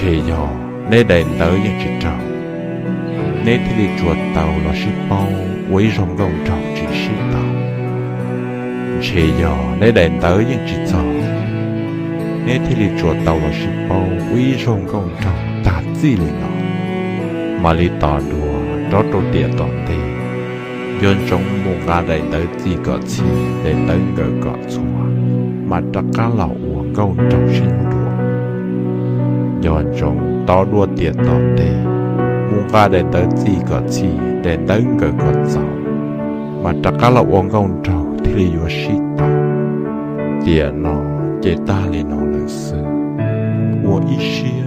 Ntshe yog neb daim ntawv yeej tsis raug, neb thiaj li tsuas tau los sib paub ua ib zaug nkauj nraug tsis sib tau. Ntshe yog neb daim ntawv yeej tsis txog, neb thiaj li tsuas tau los sib paub ua ib zaug nkauj nraug tag txij li no. Mam li tos dua rov rau tiam tom ntej, nco ntsoov mus nqa daim ntawv txij kom txhij daim ntawv nkawm kom txhua, mam rov qab los ua nkauj nraug sib nrua. Nco ntsoov tos dua tiam tom ntej, mus nqa daim ntawv txij kom txhij daim ntawv nkawm kom txaus, mas rov qab los ua nkauj nraug thiaj li yuav sib tau. Tiam no ces tag li no lawm xwb. Ua ib siab